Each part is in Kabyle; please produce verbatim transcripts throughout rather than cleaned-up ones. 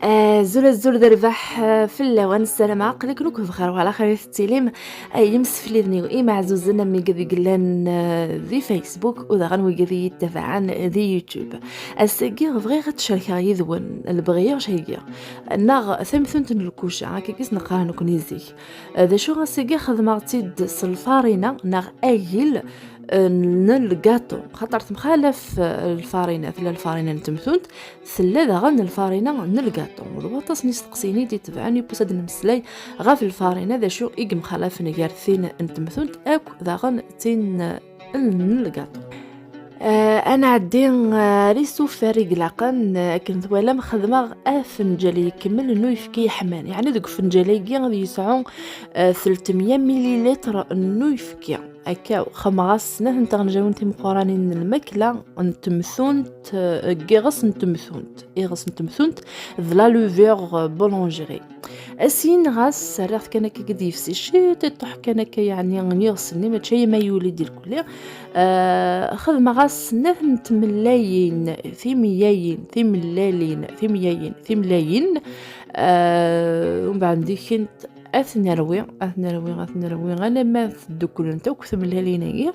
Azul, azul d rrbeḥ, eh, fell-awen. Ssarameɣ aql-iken akk bxir, wa ɛla xir i tettilim, ay imsefliden-iw imeɛzuzen, am wigad i yellan, eh, di Facebook, u daɣen wigad i yi-ttabaɛen di YouTube. Ass-agi bɣiɣ ad t-cerkeɣ yid-wen, lebɣi-iw cagi, neɣ tamtunt n lkuca, akka i s-neqqar nekkni zik. Eh, d acu ass-agi xedmeɣ-tt-id s lfarina, neɣ agil, eh, n lgaṭu, xaṭer temxalaf, eh, lfarina, tella lfarina n temtunt, tella daɣen lfarina n lgaṭu. D waṭas n yisteqsiyen i d-itebɛen, yiwwas ad d-nemmeslay ɣef lfarina, d acu i yemxalafen gar tin n temtunt akk daɣen tin n lgaṭu. Eh, ad nɛeddi, eh, ar isufar i ilaqen, eh, akken twalam xedmeɣ afenǧal ikemel n uyefki yeḥman, yeɛni deg ufenǧal-agi ad yesɛu, eh, tlettmya mililitr n uyefki. Akka, xedmeɣ-as snat n tɣenjawin timeqqranin n lmakla n temtunt, eh, n yiɣes n temtunt. Iɣes n temtunt d la levure, eh, boulangerie. Asin ɣas rriɣ-t kan akka i d-yefsi ciṭiṭuḥ kan akka, yeɛni n yiɣes-nni, mačči ay ma yuli di lkulli. Eh, xedmeɣ-as snat n tmellayin, timyayin, timellalin, timyayin, timlayin. Eh, umbeɛd ndikint Ad t-nerwi, ad t-nerwi, ad t-nerwi, alamma tedduklent akk tmellalin-agi.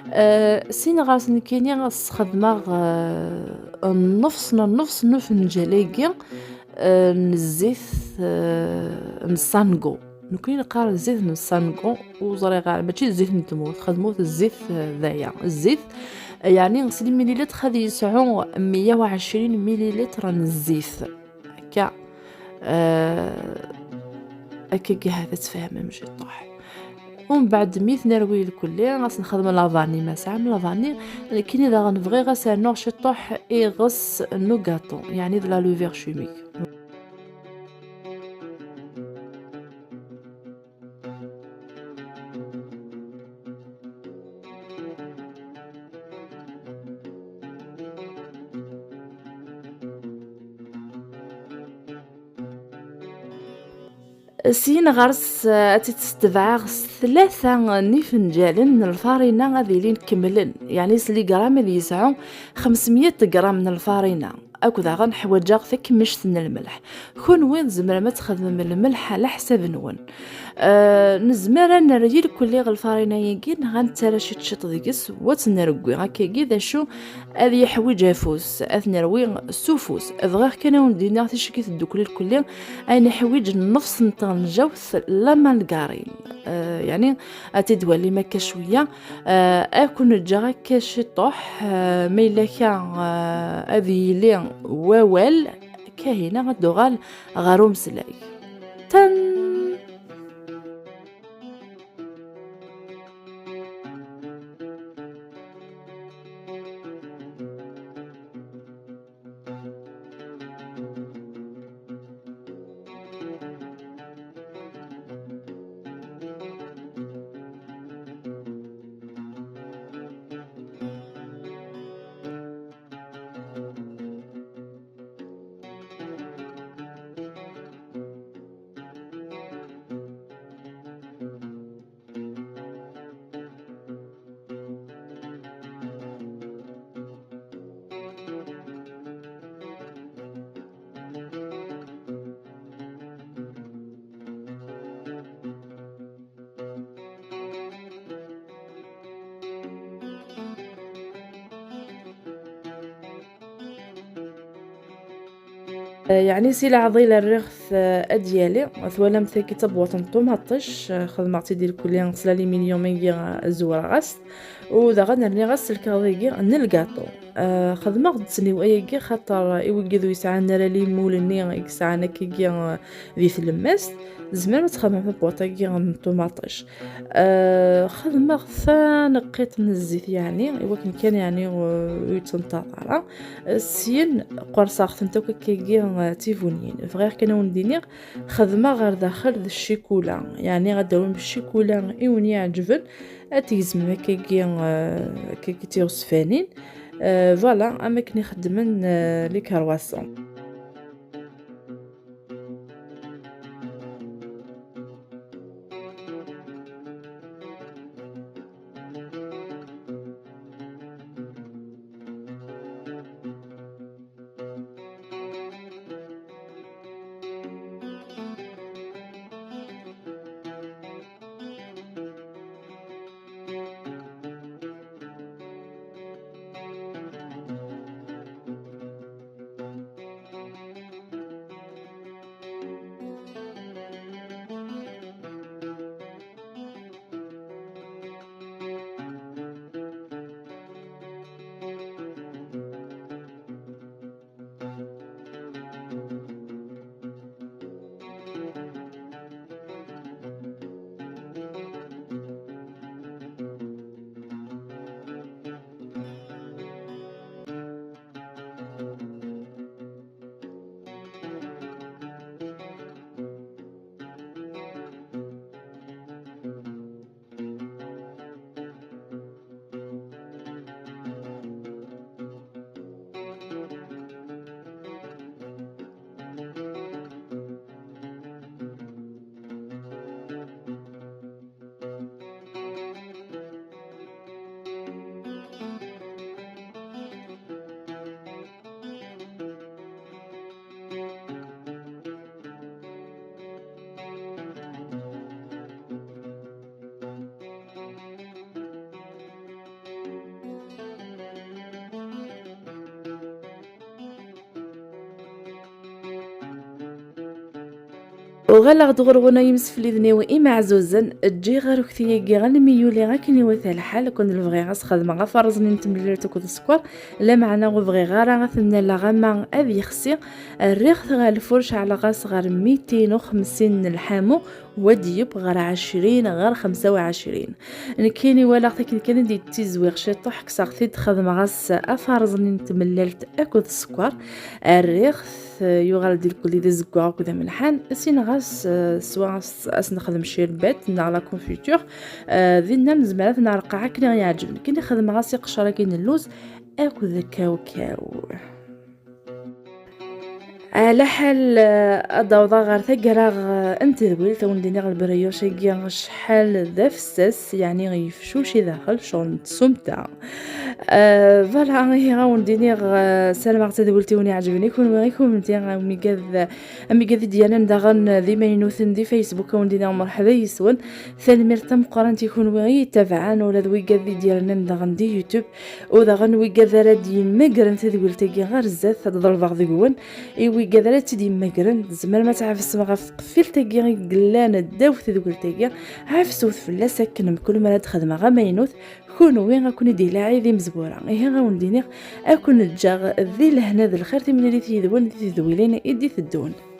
Eh, sin ɣer-s nekkini ad sxedmeɣ, eh, nnefs n nnefs n ufenǧal-agi, eh, n zzit, eh, n sango. Nekkni neqqar zzit n sango, ur ẓriɣ ara, mačči zzit n tmurt, xedmut zzit, eh, d aya. Zzit, eh, yeɛni s limililitr ad yesɛu meyya u ɛecrin mililitr n zzit. Akka, eh, akka ahat ad tfehmem ciṭuḥ. Umbeɛd mi t-nerwi lkulli, ad s-nxedm la vanille, ma tesɛam la vanille. Nekkini daɣen bɣiɣ ad s-rnuɣ ciṭuḥ iɣes n ugaṭu, yeɛni d la levure chimique. Syin ɣer-s, eh, ad tt-id-ssetbeɛeɣ s tlata n ifenǧalen n lfarina ad ilin kemmlen, yeɛni s ligram ad yesɛu xemsemya gram n lfarina. Akk daɣen ḥwaǧeɣ takmect n lmelḥ. Kunwi tzemrem ad txedmem lmelḥ ɛla ḥsab-nwen. Eh, nezmer ad nerr irkelli ɣer lfarina-agi, neɣ ad nettarra ciṭ ciṭ deg-s, u ad tt-nregwi. Akkagi d acu ad yeḥwiǧ afus, ad t-nerwi s ufus. Bɣiɣ kan ad wen-d-iniɣ ticki teddukel irkelli, ayen iḥwiǧ nnefs n tɣenjawt la margarine. Eh, yeɛni ad t-id-walim akka cwiya. Eh, ad ken-ǧǧeɣ akka ciṭuḥ, eh, ma yella akka, eh, ad yili wawal, Kahina ad d-tuɣal ɣer umeslay. Tan! Yeɛni si leɛḍil rriɣ-t, eh, ad yali. Twalam tagi d tabwaṭ n ṭumaṭic, eh, xedmeɣ-tt-id irkelli s laliminyum-agi, eh, zewreɣ-as-t. U daɣen rniɣ-as lkaɣeḍ-agi n lgaṭu. Eh, xedmeɣ-d ttniw ayagi xaṭer i wigad ur yesɛan ara limul-nni i yesɛan akkagi, eh, di tlemmast, tzemrem ad txedmem tabwaṭ-agi n ṭumaṭic. Eh, xedmeɣ taneqqiṭ n zzit, yeɛni, i wakken kan, yeɛni, ur, ur yettenṭaḍ ara. Eh, syin, qerṣeɣ-tent akk akkagi, eh, d tibunyin. Bɣiɣ kan ad wen-d-iniɣ, xedmeɣ ɣer daxel d ccikula. Yeɛni, ad d-tawim ccikula i wen-iɛeǧben, ad tgezmem akkagi, eh, akkagi d tiɣezfanin. Eh, voilà, am akken i xeddmen, eh, les croissants. Uɣaleɣ-d ɣur-wen ay imsefliden-iw imeɛzuzen. Ǧǧiɣ arekti-agi almi yuli akken iwata lḥal. Kun lebɣi ad s-xedmeɣ aferẓ-nni n temlalt akked sskeṛ, lameɛna ur bɣiɣ ara ad t-nnaleɣ ama ad yexsi. Rriɣ-t ɣer lfur, ceɛleɣ-as ɣer mitin u xemsin n lḥamu, u ad d-yeww ɣer ɛecrin, ɣer xemsa u ɛecrin. Nekkini walaɣ-t akken kan i d-yettizwiɣ ciṭuḥ, kkseɣ-t-id, xedmeɣ-as aferẓ-nni n temlalt akked sskeṛ. Rriɣ-t, yuɣal-d irkelli d azeggaɣ akked amelḥan. Ssineɣ-as, eh, swa as-, as-nexdem cirbet neɣ la confiture. Eh, dinna nezmer ad t-nerqeɛ akken i ɣ-yeɛǧeb. Nekkini xedmeɣ-as iqeccer-agi n lluz akked kawkaw. Ɛla ḥal, eh, ad awḍeɣ ɣer taggara, eh, n tedwilt, a wen-d-iniɣ lbrioche-agi acḥal d afessas, yeɛni yefcuc i daxel, ccɣel n tsumta. Eh, voilà, ihi a wen-d-iniɣ, eh, ssarameɣ tadwilt i wen-iɛeǧben i kunwi, i kunti, amigad, amigad i d-yernan daɣen d imaynuten di Facebook, a wen-d-iniɣ merḥba yes-wen. Tanemmirt tameqqrant i kunwi i yi-ttabaɛen, ula d wigad i d-yernan daɣen di YouTube. U daɣen wigad ara d-yemmagren tadwilt-agi ɣer zdat, ad ḍelbeɣ deg-wen, i wigad ara tt-id-yemmagren, tzemrem ad tɛefsem ɣef tqeffilt-agi i yellan ddaw tadwilt-agi, ɛefsewt fell-as akken mkul mi ara d-xedmeɣ amaynut, kunwi ad ken-id-ilaɛi d imezwura. Ihi a wen-d-iniɣ, ad ken-ǧǧeɣ di lehna d lxir, timlilit yid-wen di tedwilin i d-iteddun.